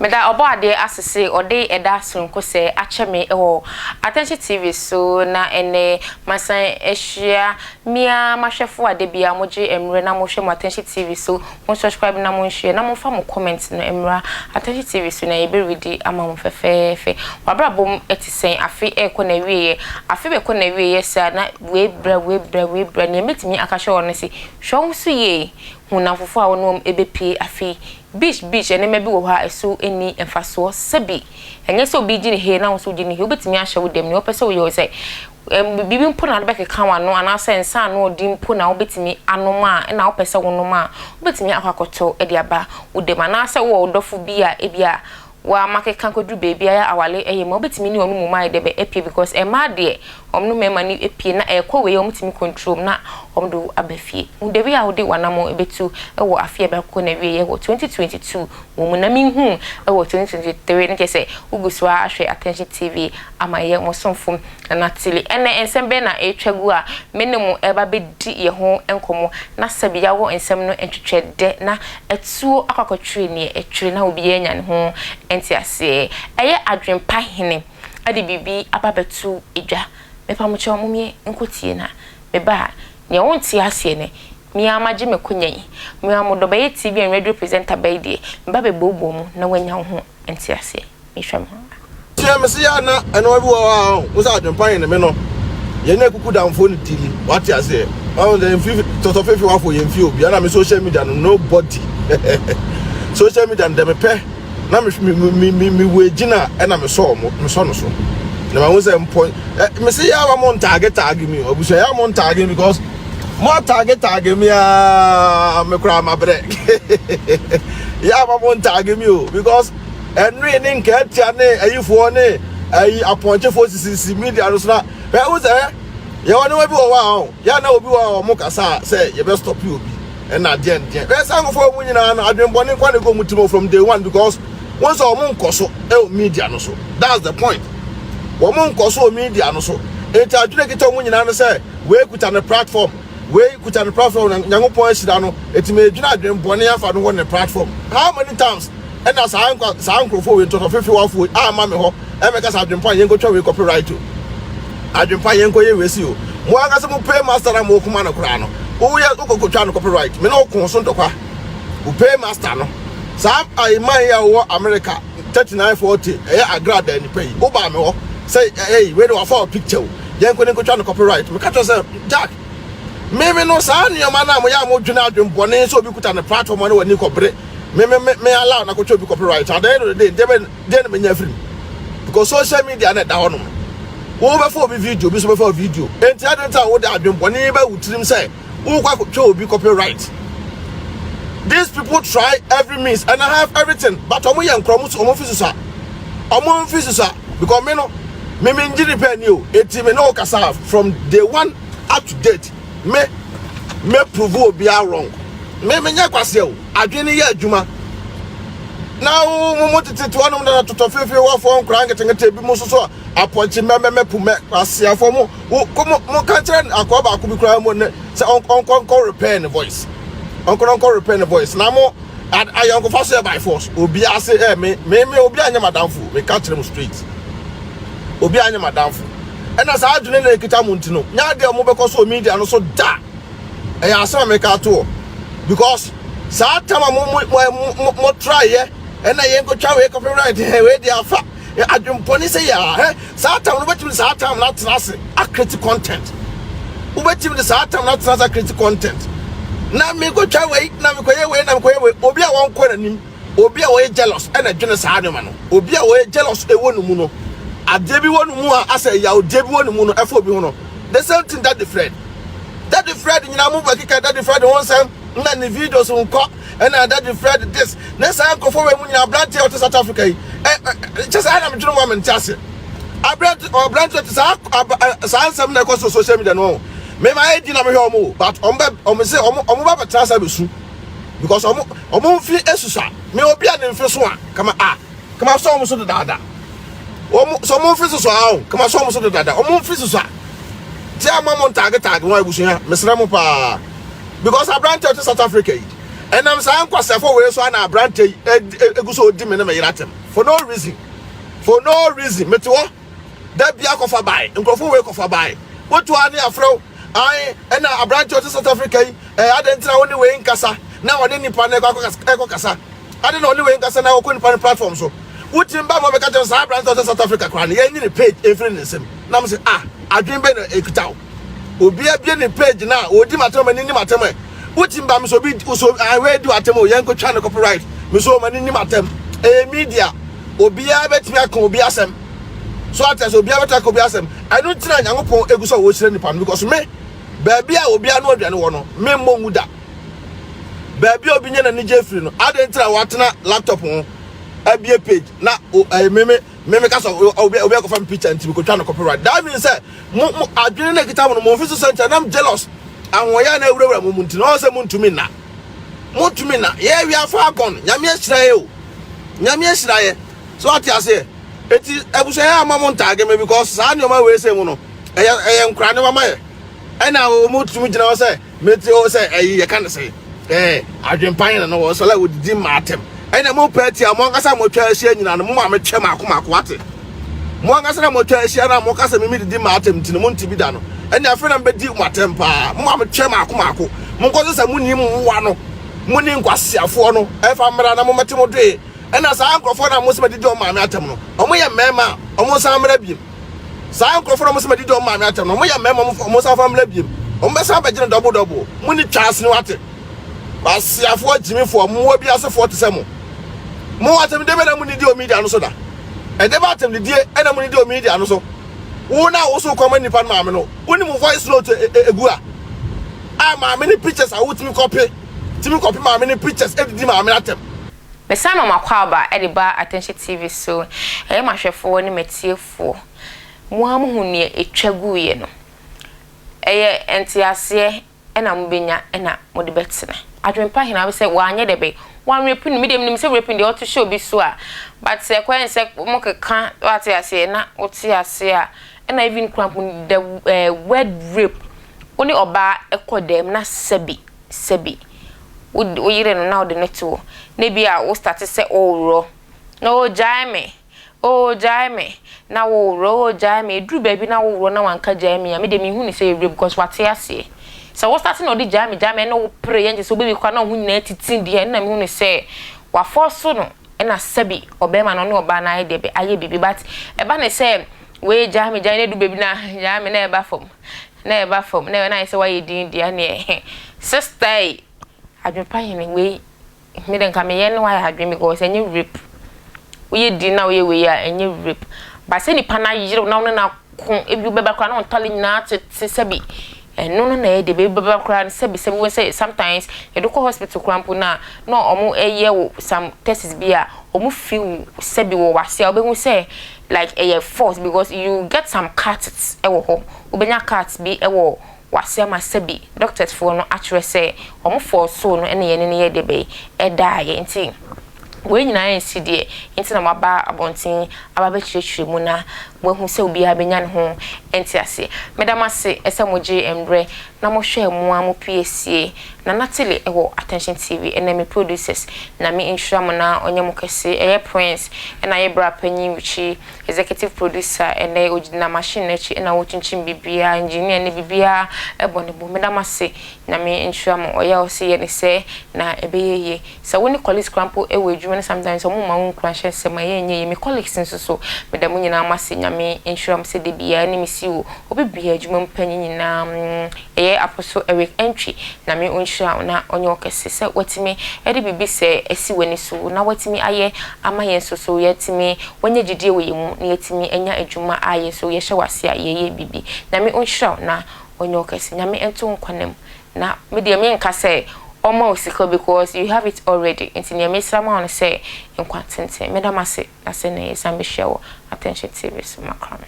Meda ɔbɔ adeɛ ase se ɔde ɛda sononko sɛ akyɛ me wɔ Attention TV so na ɛnɛ masan ahyia mia mahwɛfo a da bia mogye mmerɛ na mohwɛ mo Attention TV so. Mo subscribe na mo nhyɛ na momfa mo comment no mmra Attention TV so na yɛbɛredi ama mo fɛfɛɛfɛ. Wabrabɔ mu ɛte sɛn? Afe ɛrekɔ na awieɛ, afe bɛkɔ na awieɛ saa na wei bra, wei bra, wei bra. Nea mɛtumi aka kyerɛ wɔ no se, hwɛ wo ho so yie, hu namfofoɔ a wɔne wɔn ɛbɛpie afe. Beach, beach, nneɛma bi wɔ hɔ a ɛso nni mfasoɔ. Sɛbi ɛnyɛ sɛ obi gye ne hee na wo nso wogye ne hee. Wobɛtumi ahyɛ wo dɛm nea wopɛ sɛ woyɛ wɔ sɛ biribi mpo na wode bɛkeka w'ano anaasɛ nsa ano ɔden mpo na wobɛtumi anom a ɛna wopɛ sɛ wonom a, wobɛtumi akɔ akɔtɔ de aba wo dɛm. Anaasɛ wowɔ wo dɔfo bi a ebi a wama keka kɔduru baabi a awale ɛyɛ ma wobɛtumi ne ɔno mmom ayɛ dɛ bɛ apie, because mmaa deɛ, ɔmo no mmarima no apie na ɛkɔ wei a, ɔmo control na ɔmo de aba fie. The way a wode w'anamɔ ɛbɛtu ɛwɔ afe a ɛbɛkɔ na wie wɔ 2022 wɔ mu na mehu ɛwɔ 2023 ne kyerɛ sɛ wogu so a ahwɛ Attention TV ama yɛ mo somfo Nana Tili. Ɛnɛ nsɛm bɛn na ɛretwa gu a me ne mo ɛba bɛdi yɛ ho nkɔmmɔ na sɛbi yɛawɔ nsɛm no ntwitwɛ dɛ na ɛtuo akɔ akɔtwere neɛ ɛtwere na obiara anya ne ho nte aseɛ? Ɛyɛ Adwempa Hene ɛde biribi aba bɛto edwa. Mepa mo kyɛw, momie nkɔtie na meba a, nea wonte aseɛ ne mmea magye me konya yi, mmea mo dɔ bɛyɛ TV and radio presenter bɛyi deɛ meba bɛbooboo mu na wanya wo ho nte aseɛ. Mehwɛ mo. Tiɛ me se ya na ɛno bi wɔ hɔ a wo sɛ Adwempa Hene me no yɛne akuku damfoɔ no dili wate aseɛ. Ɔn sɛ mfi tɔtɔ fefe wafo yɛn fi obi ana me social media no, nobody social media no dɛ mepɛ na me me me me wɔ egyina ɛna me sɔ mo me sɔ no so na ma ho sɛ mpɔ ɛ me se ya wa mo ntag tag mi abusua ya mo ntag mi because mo atag tag mi a me kora ma brɛ ya ma mo ntag mi o, because ɛnwe ne nkatia ne ayifoɔ ne ayi apɔnkyefoɔ sisisi media no so na ɛ wo sɛ yɛwɔ nneɛma bi wɔ hɔ a ɔ yɛ na obi wɔ hɔ a ɔmo kasa a sɛ yɛbɛ stop obi ɛna adeɛ ndeɛ ɛ sɛ nkɔfoɔ mu nyinaa no adwenbɔne nkwa ne gu ɔmo tirim from day one, because wɔn sɛ ɔmo nkɔ so ɛwɔ media no so. That's the point. Wɔn nkɔ so wɔ media no so, eti adwene kita ɔmo nyinaa no sɛ wei kuta ne platform, wei kuta ne platform na Nyankopɔn ahyira no, eti ma edwene adwenbɔne afa no wɔ ne platform. How many times ɛna saa nkwa saa nkurɔfoɔ wei ntɔtɔ fefe wafoɔ ama me hɔ ɛmɛka sɛ Adwempa, yɛn nkɔtwa wei copyright o, Adwempa, yɛn nkɔyɛ wei si o? Mo ankasa mo pay master na mo kuma no koraa no, woyɛ wokɔkɔtwa no copyright, me ne wo so ntɔkwa. Wo pay master no saa ayiman yi a wɔwɔ America 3940 ɛyɛ agrada nipa yi wobaa me hɔ sɛ ɛyi wei de wafa wɔ picture o, yɛn nkɔ ne nkɔtwa no copyright. Meka kyerɛ sɛ Jack, mímí no saa nneɛma no a moyɛ a modwene adwembɔne sɛ obi kuta ne platform no wɔ ani kɔbere me me me me allow na kɔtwa obi copyright. At the end of the day, deɛ bɛ deɛ na menya afiri mu? Because social media na ɛda hɔ nom, wo bɛfa obi video, obi nso bɛfa obi video, enti adi nti a wode adwembɔne bɛ wo tirim sɛ wokɔ akɔtwa obi copyright. These people try every means and I have everything, but ɔmo yɛ nkorɔ, ɔmo so ɔmo fi sosa, ɔmo nfi sosa, because me no me me ngye nipa ni o. Eti me ne wo kasa from day one up to date, me prove obiara wrong. Me nyɛ kwaseɛ o, adwene yɛ adwuma na wo mo tete to ɔnom na totɔ fefe wɔfɔ nkora nketenkete bi mo soso apɔnkye mɛmɛmɛ pumɛ kwaseafoɔ mo wo ko mo ka kyerɛ akɔɔ baako bi koraa mo ne sɛ ɔnkɔ nkɔ repair ne voice, ɔnkɔ nkɔ repair ne voice na mo ayɔnkofa so yɛ by force. Obiara se ɛ me obi anyɛ madamfo. Me ka kyerɛ mo straight, obi anyɛ madamfo. Ɛna saa adwene na ekita mo nti no nya adeɛ a mo bɛkɔ so media no so da. Ɛyɛ asɛm a meka ato hɔ, because saa tam a mo try yɛ ɛna yɛn nkotwa wei copyright ɛ wei de afa adwempɔne sɛ yɛ a ɛ saa tam no, wobɛtumi saa tam no atena ase acreate content. Wobɛtumi de saa tam no atena ase acreate content na mekotwa wei na mekɔyɛ wei na mekɔyɛ wei. Obi a wɔnkɔ n'anim, obi a wɔyɛ jealous ɛna dwene saa nneɛma no. Obi a wɔyɛ jealous ɛwɔ ne mu no, adeɛ bi wɔ ne mu a asɛ yawdeɛ bi wɔ ne mu no ɛfɔ obi ho no. The same thing, Daddy Fred, Daddy Fred nyinaa mo bɛkeka Daddy Fred ho nsɛm na ne videos nkɔ ɛna Daddy Fred this ne saa nkurɔfoɔ wei mu nyinaa. Aberanteɛ a ɔte South Africa yi ɛ ɛ kyɛ sɛ ɛna medwene mu a mente ase. Aberante ɔte saa saa nsɛm na ɛkɔ so social media no, mema ayɛ di na mehwɛ ɔmo o, but ɔmo bɛ ɔmo sɛ ɔmo bɛ bɛtena ase abɛsu because ɔmo mfi esusa me. Obi a ne mfe so a kama a kama sɔ ɔmo so dedaada, ɔmo sɛ ɔmo mfe soso a o kama sɔ ɔmo so dedaada, ɔmo mfe soso a tí a ma mo ntag tag wɔn. Abusua, mesrɛ mo paa, because aberante a ɔte South Africa yi Ɛnam saa nkwasɛfo wei so ana aberante yi egu so odi me ne me yere atɛm for no reason, for no reason. Mete hɔ da bia kɔfa bae, nkurɔfo wei kɔfa bae, wotu a ne afrɛw ae. Ɛna aberante ɔte South Africa yi ɛɛ adɛn ntina wo ne wei nkasa na ɔne nipa no ɛkɔ kasa ade na ɔne wei nkasa na ɔkɔ nipa no platform so? Wotumi ba ma ɔbɛka kyerɛ saa aberante ɔte South Africa koraa no, yɛnyi ne page ɛmfiri ne nsam. Na mo sɛ, ah, adwene bɛ na ɛkuta wo? Obi abie ne page na ɔdi matam ani ni matam ɛ. Wotumi ba mi so obi so ahwɛ di watam o, yɛn ko twa ne copyright mi so ɔmo ani ni matam. Ɛyɛ media, obiara bɛtumi aka obi asɛm so ate sɛ obiara bɛtumi aka obi asɛm. Ɛno ntina Nyankopɔn egu so a wɔhyerɛ nipa no, because me, baabi a obiara no aduane wɔ no, me mmɔ ngu da. Baabi a obi nye n'ani gye firi no, ade ntina watena laptop ho abie page na ɛyɛ me kasa obi akɔfa mi picture nti mi ko twa no copyright? That means sɛ mo adwene na ekita mo no, mo nfi so sɛ nkyɛn nam jealous ahoɔyɛ na ewurawura mo mu nti na ɔwɔ sɛ mo ntumi nna, mo ntumi nna. Yɛ wi afa agɔn. Nyame ahyira yɛ o, Nyame ahyira yɛ so ate aseɛ. Eti abusua yɛ ama mo ntaage me, because saa nneɛma wei sɛ mu no ɛyɛ nkora nneɛma ma yɛ. Ɛna wɔn tumi gyina hɔ sɛ mete hɔ sɛ ɛyi yɛka ne sɛ adwempan na no wɔ sɔlɛ wɔdidi mmaa atɛm. Ɛna mo pɛ tia mo ankasa mo atwa ahyia nyinaa no, mo maame twɛ maako maako ate mo ankasa na mo atwa ahyia na mo kasa mimi didi mmaa atɛm nti no mo nti bi da no. Ɛna afei na mbɛdi mo atɛm paa. Mo maame twɛ maako maako. Mo nkɔ sɛ mo ni mmoa no, mo ni nkwasiafoɔ no ɛfa mmara na mo mɛte mo doe. Ɛna saa nkurɔfoɔ na mo sɛ mɛdidi ɔmo maame atɛm no, ɔmo yɛ mmarima a, ɔmo nsan mmara biem. Saa nkurɔfoɔ na mo sɛ mɛdidi ɔmo maame atɛm no, ɔmo yɛ mmarima, ɔmo nsan fa mmara biem. Ɔmo bɛsan bɛgyina double double. Mo ni twa asene wate, kwasiafoɔ, gyimifoɔ, mmoa bi asefoɔ te sɛ mo. Mo atɛmdie bɛ na mo nidi o media no so da ɛde ba atɛmdidie ɛna mo nidi o media no so. Wo na wo so kɔma nipa no maame no, wo ni mo voice note egu a maame ne pictures a wotumi kɔpe, tumi kɔpe maame ne pictures edidi maame atɛm. Mesan ma makɔ aba de ba Attention TV so. Ɛyɛ mahwɛfoɔ ne matiefoɔ, mo a mohu neɛ ɛtwa guiɛ no, ɛyɛ nteaseɛ ɛna mobɛnya ɛna mode bɛtena adwempa hena sɛ wanyɛ dɛ bɛ wan rape no. Medeɛ menim sɛ rape deɛ, ɔto hyɛ obi so a, but sɛ ɛkɔyɛ sɛ mo keka wate aseɛ na wote aseɛ a, ɛna even krampo the word rape, wo ne ɔbaa ɛkɔ dɛm na sɛbi sɛbi wo yere no na wode no to hɔ na bi a wo start sɛ ɔworɔ na ɔgyae me, ɔgyae me, na wɔworɔ, ɔgyae me, eduru baabi na wɔworɔ na wanka gyae me a, me de mehu ne sɛ yɛ rape, because wate aseɛ sɛ wo start na ɔde gyae me, gyae me, ɛna wo pere yɛn kyɛ sɛ wobɛbi kora na wo ho nyinaa titi deɛ, ɛna mehu ne sɛ wafɔ so no. Ɛna sɛbi ɔbɛrima no ɔne ɔbaa no ayɛ deɛ bɛ ayɛ biribi, but ɛba ne sɛ wei gyae me, gyae na edu baabi na gyae me na ɛba fam, na ɛba fam na ɛna ayɛ sɛ wayɛ din deɛ neɛ. Sister yi, adwempa hene wei, me de nka meyɛ ne wayɛ adwene, because ɛnyɛ rape. Woyɛ din na woyɛ wei a, ɛnyɛ rape, but sɛ nipa na yerew na wo ne na ko ebi bɛba koraa na ɔntale nyinaa tete sɛbi ɛno no na ɛyɛ de baabi bɛba koraa no. Sɛbi sɛbi wɔn sɛ sometimes yɛde kɔ hospital koraa mpo na ɔmo ɛyɛ wo some tests bi a ɔmo fi wo sɛbi wɔ wase a, wobɛhu sɛ like ɛyɛ false, because you get some cuts ɛwɔ hɔ. Wobɛnya cuts bi ɛwɔ wase ama sɛbi doctors foɔ no akyerɛ sɛ ɔmo force no ɛna yɛne no yɛ de bɛyi ɛdaayɛ. Nti wei nyinaa yɛ nsi deɛ nti na waba abɔnten aba bɛkyerɛkyerɛ mu na wahu sɛ obiara bɛnya ne ho nte ase. Meda mo ase ɛsɛ mo gye mmerɛ na mohwɛ mu a mo piesie na natele ɛwɔ Attention TV. Ɛnɛ me producers na me nhyira mo na ɔnyɛ mo kɛse. Ɛyɛ Prince ɛna yɛ bra panyin Richie, executive producer. Ɛnɛ ogyina machine n'akyi ɛna wɔkyinkyin biribiara, engineer ne biribiara ɛbɔ ne bo. Meda mo ase na me nhyira mo. Ɔyɛ a ɔsi yɛ ne sɛ na ɛbɛyɛ yie sɛ wo ne colleagues kora mpo ɛwɔ adwuma no, sometimes ɔmo ma wo nkura hyɛ nsɛm a ɛyɛ nyɛ yie. Me colleagues nso so, meda mo nyinaa mo ase. Nyame nhyira mo sɛ de biara ne me si wo obi bia adwuma mu panyin nyinaa. Ɛyɛ Apostle Eric Entry, Nyame ɔnhyira wo na ɔnyɛ ɔkɛse sɛ watumi ɛde biribi sɛ ɛsi w'ani so na watumi ayɛ ama yɛn nso so yɛtumi wɔnyɛ gyidie wɔ yɛn mu na yɛtumi anya adwuma a yɛn nso yɛhyɛ w'ase a yɛyɛ biribi. Nyame ɔnhyira wo na ɔnyɛ ɔkɛse. Nyame ɛnto nkwa na me deɛ menka sɛ ɔma wo sika, because you have it already. Nti nea mesra ma wo no sɛ nkwa tenten. Meda mo ase na sɛ na yɛsan bɛhyia wɔ Attention TV so makra no.